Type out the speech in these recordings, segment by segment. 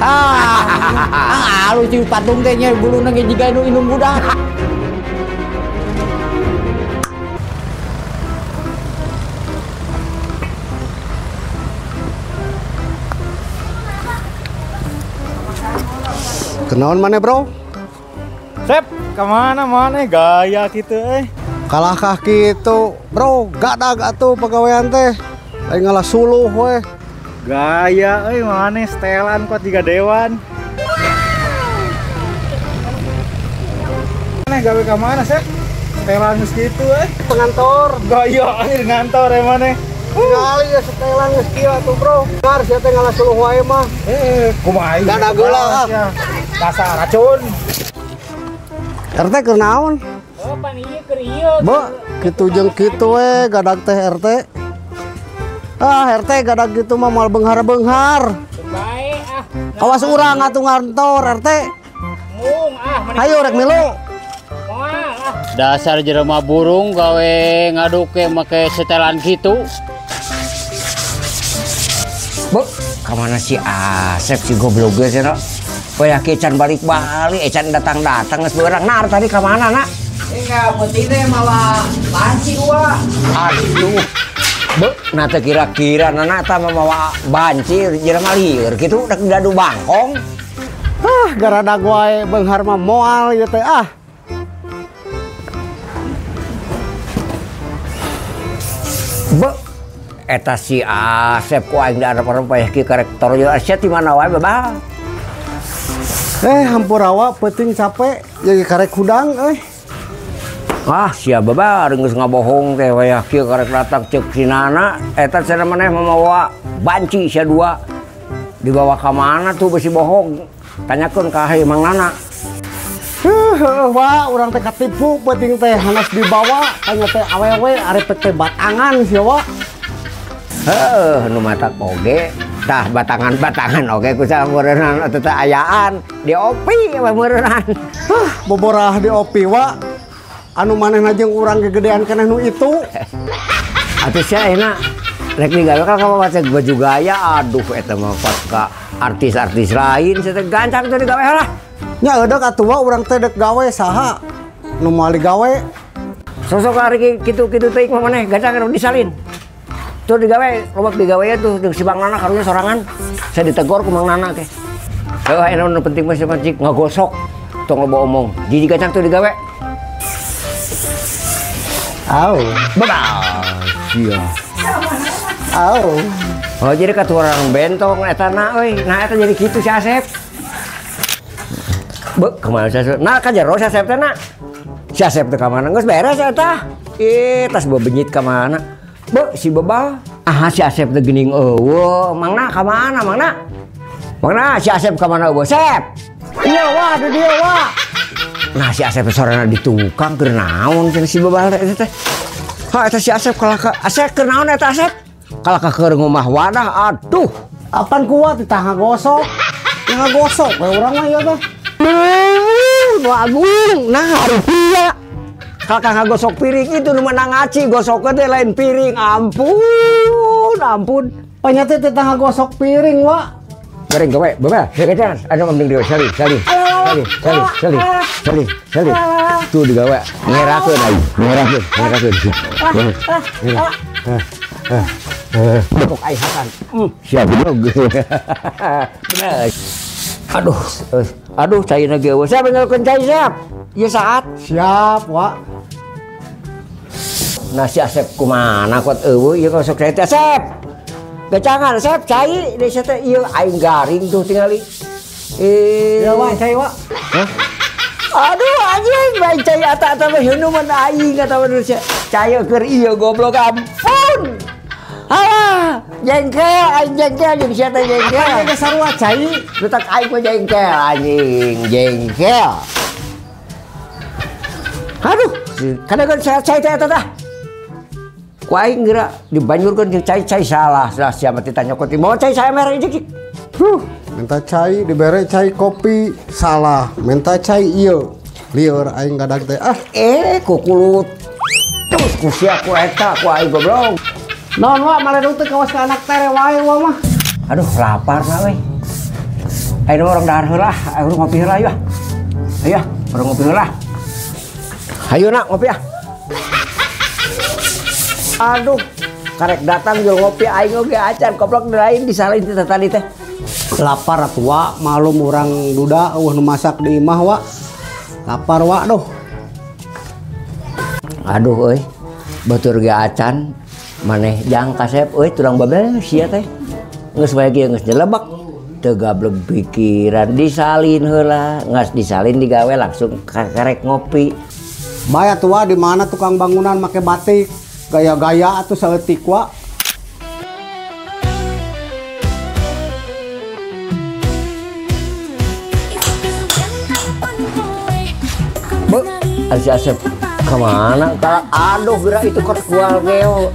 Ah, lu cium patung teh nya buluna ge jiga nu indung budak. Kenaon mana bro? Sep, kemana mana gaya gitu eh? Kalahkah gitu bro, gadag atuh pegawaian teh. Lain ngalah suluh weh. Gaya euy mana setelan kuat jiga dewan. Mana gawe ka mana Sep? Setelan geus kitu eh. Pengantor. Gaya euy ngantor eh mana. Kali ya setelan geus kieu atuh bro. Gar sia teh ngalah suluh wae mah. Heeh, kumaha ieu? Gadag heula ah. Dasar racun. RT keur naon? Oh, pan ieu keur ieu. Be, kitu jeung kitu we gadag teh RT. Ah, RT gadag gitu mah moal beunghar-beunghar. Bae ah. Awas urang atuh ngantor RT. Mung ah. Hayo rek milu. Moal ah. Dasar jelema burung gawe ngaduk ke make setelan kitu. Be, ka mana si Asep si goblok geus cenah. Poe can balik-balik, can datang-datang geus beurang. Nah, tadi ka mana, Nak? Enggak, penting teh mawa banci gua. Aduh. Be, nah teh kira-kira nana eta mah mawa banci jelema lieur kitu rek dadu bangkong. Ah, garadag wae beunghar mah moal ieu teh ah. Be, eta si Asep ku aing da arep-arep paeh kieu karek torojo sia ti mana wae babal. Eh, hampura wa peuting capek jadi karek hudang euy. Ah, sia babar geus ngabohong teh wayah kieu karek datang ceuk si Nana eta cenah maneh mamawa banci sia dua. Dibawa ka mana tuh besi bohong? Tanyakeun ka Hai Mang Nana. Heuh, wah urang teh katipu peuting teh hanas dibawa tanya teh awewe arep teh batangan sia wa. Heuh, nu matak oge tah batangan-batangan oge ku sameureunana teh ayaan diopi mah meureunana. Hah, boborah diopi wa. Anu manehna jeung urang gegedean keneh nu itu. Atuh sia enak rek digawe ka mawa baju gaya aduh eta mah pas ka artis-artis lain sia teh gancang teh digawe lah. Nya eudek atuh wa urang teh dek gawe saha nu moal digawe. Sosok ari kitu-kitu teuing mah maneh gancang anu disalin. Tuh digawe loba digawe tuh jeung si Bang Nana karunya sorangan. Saya ditegor ku Mang Nana teh. Heuh anu nu penting mah sia cik ngagosok tong loba omong. Jiji gancang tuh digawe. Au, babal. Sia. Au. Oh jadi katuran bentong eta na euy. Nah eta jadi kitu si Asep. Be, kemana si Asep? Nah ka jero si Asep teh na. Si Asep teh ka mana geus beres eta. Ih, tas bebenyit ka mana? Be, si bebal. Ah si Asep teh geuning eueuh. Mangna ka mana mangna? Mangna si Asep ka mana eueuh? Sep. Iya wah di dieu wah. Nah si Asep sorana di tukang keur naon cenah si bebal teh teh. Ha eta si Asep kalah ka Asep keur naon eta Asep? Kalah ka keur ngomah wadah aduh. Apan kuat tah ngagosok. Ngagosok we urang mah ieu teh. Nu agung nah rupiah. Kalah ka ngagosok piring itu nu menang ngaci gosokkeun teh lain piring. Ampun, ampun. Panya teh teh ngagosok piring wa. Goreng gawe, bebal. Heeh, anu mending deui sali, sali. Sali, sali, sali. Sali, sali. Tuh digawe ngerakeun aing, ngerakeun, ngerakeun. Bekok aing Hasan. Siap goblok. Bener. Aduh, aduh caina ge eueuh. Siap nyalkeun cai siap. Ieu saat. Siap, wa. Nah si Asep kumana kuat eueuh ieu kosok cai teh Asep. Gacangan Asep cai deui sia teh ieu aing garing tuh tingali. Eh, ya wa cai wa. Hah? Aduh anjing bae cai eta eta mah heunuman aing kata manusia. Cai keur ieu goblok ampun. Alah, jengkel aing jengkel jeung sia teh jengkel. Apa geus sarua cai? Letak aing mah jengkel anjing, jengkel. Aduh, kadang saya cai teh eta tah. Ku aing geura dibanyurkeun jeung cai-cai salah, salah sia mah ditanya ku mau cai saya merah cik. Huh, minta cai dibere cai kopi salah, minta cai ieu. Lieur aing gadag teh ah. Eh, kukulut. Terus ku sia ku eta ku aing goblok. Naon wa maledung teh kawas ka anak tere wae wa mah. Aduh, lapar na we. Ayeuna urang dahar heula, ayo ngopi heula yeuh. Ayo, urang ngopi heula. Hayu nak ngopi ah. Aduh, karek datang jual ngopi aing oge acan koplok lain disalahin teh tadi teh. Lapar atuh wa, malum urang duda eueuh nu masak di imah wa. Lapar wa duh. Aduh euy, batur ge acan maneh jang kasep euy tulang babel sia teh. Geus bae ge geus nyelebek. Teu gableg pikiran disalin heula, geus disalin digawe langsung karek ngopi. Bae atuh wa di mana tukang bangunan make batik, gaya-gaya atuh saeutik wa. Bu, si Asep kemana? Aduh, gerak itu kot kual geo.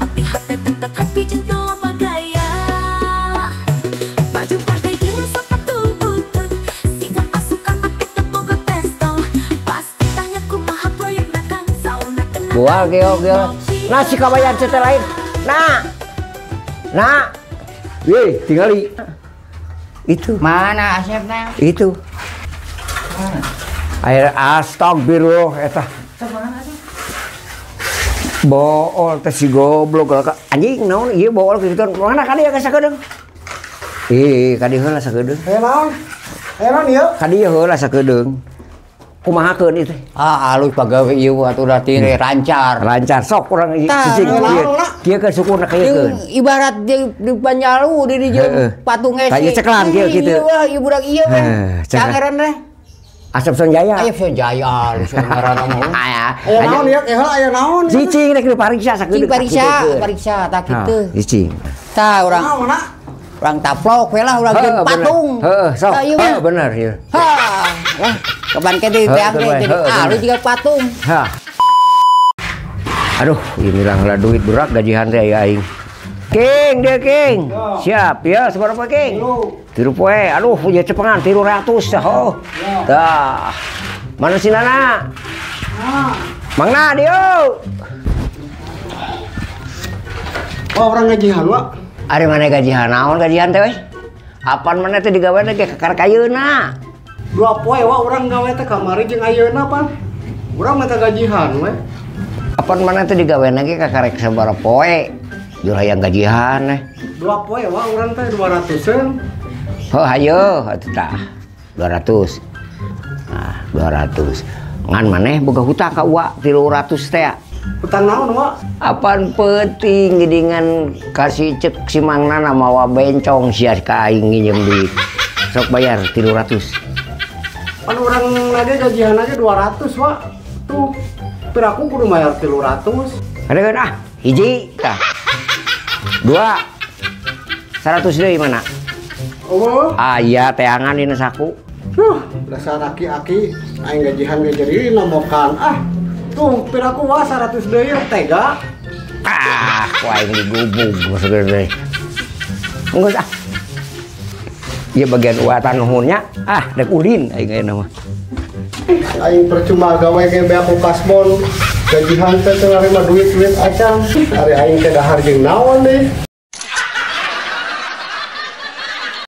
Bual geo geo. Nasi kabayan cete lain. Nah, nah, wih, tinggali. Itu. Mana Asepna? Itu. Air astagfirullah eta. Bool teh si goblok anjing naon ieu bool kitu mana ka dieu ka sakedeung. Ih, ka dieu heula sakedeung. Aya naon? Aya naon ieu? Ka dieu heula sakedeung. Kumahakeun ieu teh? Ah, alus pagawe ieu atuh da tire lancar. Lancar sok urang cicing kieu. Kieu ke sukuna kieukeun. Ibarat di Panjalu di dieu patung esi. Ka ieu ceklan kieu kitu. Ieu budak ieu kan. Cangeran teh. Asep Sonjaya. Asep Sonjaya, alus ngaranna mah. Aya naon ieu? Aya naon? Cicing rek dipariksa sakedeung. Pariksa, pariksa tah kitu. Cicing. Tah urang. Urang taplok we lah urang jeung patung. Heeh, sok. Heeh, bener ieu. Hah. Kapan ke di teang teh jadi alus juga patung. Hah. Aduh, inilah lah duit berak gajihan teh aya aing. King, dia King. Siap ya, sabaraha King? 3 poe. Aduh, punya cepengan 300 oh. Dah. Mana si Nana? Mangna dieu. Oh, orang gajihan, Wak. Ari mana gajihan naon gajihan teh euy? Apan mana teh digawe teh kakar kayeuna. 2 poe wa urang gawe teh kamari jeung ayeuna pan. Urang mah gajihan we. Apan mana teh digawe ge kakarek sabaraha poe. Jur hayang gajihan eh. 2 poe wa urang teh 200-eun. Heuh hayo atuh tah. 200. Nah, 200. Ngan maneh boga hutang ka uwa 300 teh. Hutang naon wa? Apan peuting geuningan kasih cek si Mangna mawa bencong sia ka aing nginjem duit. Sok bayar 300. Pan urang lagi gajihan aja 200 wa. Tuh piraku kudu bayar 300. Ada ah, hiji tah. 2. 100 deui mana? Oh. Aya teangan dina saku. Duh, dasar aki-aki aing gajihan ge jadi nomokan. Ah, tuh piraku wa 100 deui tega. Ah, ku aing digubug segede. Enggeus ah. Ieu bagian uatan nuhunnya, ah dek ulin aing ayeuna mah. Aing percuma gawe ge beak ku kasbon. Gajihan teh teu narima duit-duit acan. Ari aing teh dahar jeung naon deui.